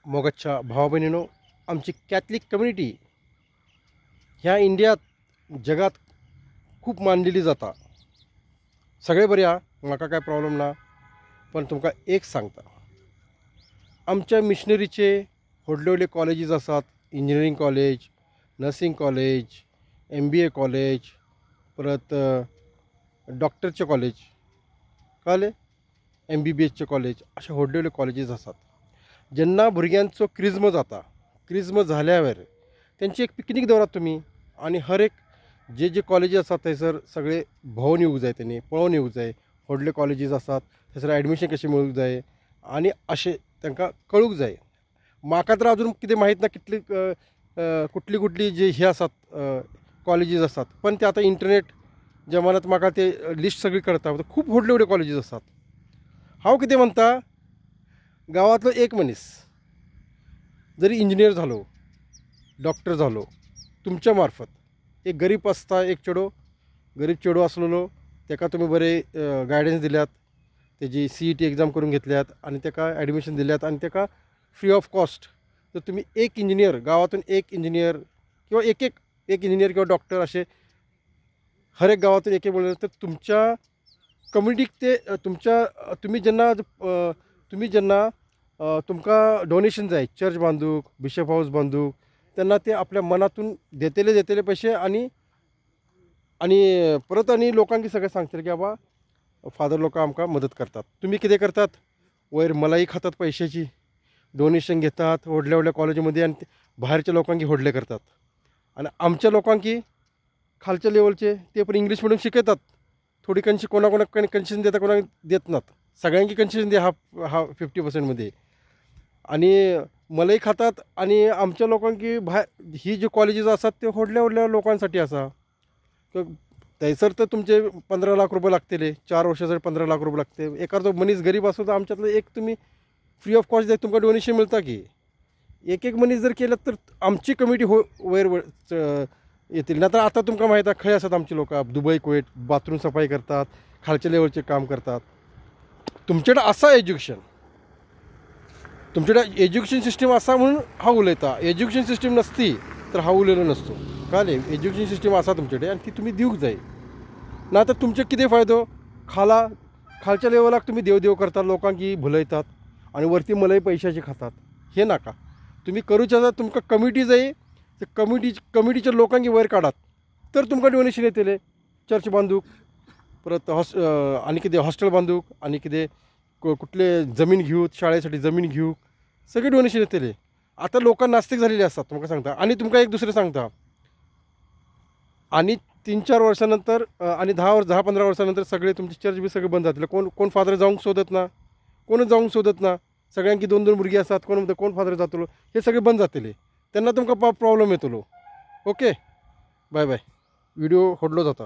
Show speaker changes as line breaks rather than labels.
मोगाच्या भावा भयणीनो, आमची कॅथलिक कम्युनिटी ह्या इंडियात जगात खूप मानलेली जाता. सगळे बरे आहा, म्हाका काय प्रॉब्लेम ना, पण तुमकां एक सांगता, आमच्या मिशनरीचे व्हडले व्हडले कॉलेजीस आसात, engineering college, nursing college, MBA college, परत डॉक्टरचे कॉलेज, कळ्ळें, MBBSचे कॉलेज, अशे व्हडले व्हडले कॉलेजीस आसात. जेन्ना भुरग्यांचो क्रिज्म जाता, क्रिज्म जाल्यावर तेंची एक पिकनीक दवरात तुमी आनी हर एक जे जे कॉलेजी आसात थंयसर सगळे भोंवन येवंक जाय, तेणी पळोवन येवंक जाय, व्हडले कॉलेजीस आसात थंयसर एडमिशन कशें मेळूंक जाय आनी अशें तांकां कळूंक जाय. म्हाका तर अजून कितें माहीत ना कितली कुठली कुठली जी हे आसात कॉलेजीस आसात, पण ते आतां इंटरनेट जमान्यात म्हाका ते लिस्ट सगळी कळटा. खूब व्हडले व्हडले कॉलेजीस आसात. हांव कितें म्हणटा, गांवांतलो एक मनीस जरी इंजिनियर जालो, डॉक्टर जालो, तुमच्या मार्फत एक गरीब आसता, एक चेडो गरीब चेडो आसलेलो ताका तुमी बरें गायडन्स दिल्यात, तेजी CET exam करून घेतल्यात आनी ताका एडमिशन दिल्यात आनी ताका फ्री ऑफ कॉस्ट. तर तुमी एक इंजिनियर गांवांतून एक इंजिनियर किंवा एक एक एक इंजिनियर किंवा डॉक्टर अशें हर एक गांवांतून एक एक म्हणलें तर तुमच्या कम्युनिटीक ते तुमच्या तुमी जेन्ना तुमी जेन्ना तुमकां डोनेशन जाय चर्च बांदूक, बिशप हावस बांदूक, तेन्ना ते आपल्या मनातून देतले देतले पयशे आनी आनी परत आनी लोकांक सगळें सांगतले की बाबा फादर लोकां आमकां मदत करतात. तुमी कितें करतात, वयर मलाई खातात पयशाची, डोनेशन घेतात व्हडल्या व्हडल्या कॉलेजीमध्ये आनी भायरच्या लोकांक व्हडले करतात आनी आमच्या लोकांक खालच्या लेवलचे ते पण इंग्लीश मिडियम शिकयतात. थोडी कन्शी कोणा कोणाक कन्सेशन देता, कोणाक देत नात. सगळ्यांकी कन्सेशन दे हाफ हाफ 50%मध्ये आणि मलाई खातात. आणि आमच्या लोकांकी भायर ही जी कॉलेजीस आसात ते व्हडल्या व्हडल्या लोकांसाठी आसा. थंयसर तर तुमचे 15 लाख रुपये लागतले, 4 वर्षासाठी 15 लाख रुपये लागते. एखादो मनीस गरीब आसलो तर आमच्यातलं एक तुमी फ्री ऑफ कॉस्ट तुमकां डोनेशन मेळटा की. एक एक मनीस जर केलं तर आमची कमिटी हो वयर येतील. ना तर आतां तुमकां माहीत आहा खंय आसात आमची लोकां, दुबय कुवेट बाथरूम सफाई करतात, खालच्या लेवलचे काम करतात. तुमचे कडेन आसा एज्युकेशन, तुमचे कडेन एज्युकेशन सिस्टीम आसा म्हणून हांव उलयतां. एज्युकेशन सिस्टीम नसती तर हांव उलयलो नसतो. कळ्ळें, एज्युकेशन सिस्टीम आसा तुमचे कडेन आनी ती तुमी दिवंक जाय. ना तर तुमचे कितें फायदो, खाला खालच्या लेवलाक तुमी देव देव करतात, लोकांक भुलयतात आनी वरती मलाई पयशाची खातात. हे नाका. तुमी करूचे आसा, तुमकां कमिटी जाय, ते कमिटीच्या लोकांक वयर काडात तर तुमकां डोनेशन येतलें. चर्च बांदूक, परत आनी कितें हॉस्टेल बांदूक, आनी कितें कुठले जमीन घेवंक, शाळेसाठी जमीन घेवंक, सगळें डोनेशन येतलें. आतां लोकां नास्तीक झालेली आसात तुमकां सांगता. आनी तुमकां एक दुसरें सांगता, आनी 3-4 वर्सां नंतर आनी 10-15 वर्सां नंतर सगळे तुमचे चर्च बी सगळे बंद जातले. कोण कोण फादर जावंक सोदत ना, कोणूच जावंक सोदत ना. सगळ्यांकी 2-2 भुरगीं आसात, कोण म्हणटा कोण फादर जातलो, हे सगळे बंद जातले. तेन्ना तुमकां प्रॉब्लम येतलो. Okay, bye bye. Video व्हडलो जाता.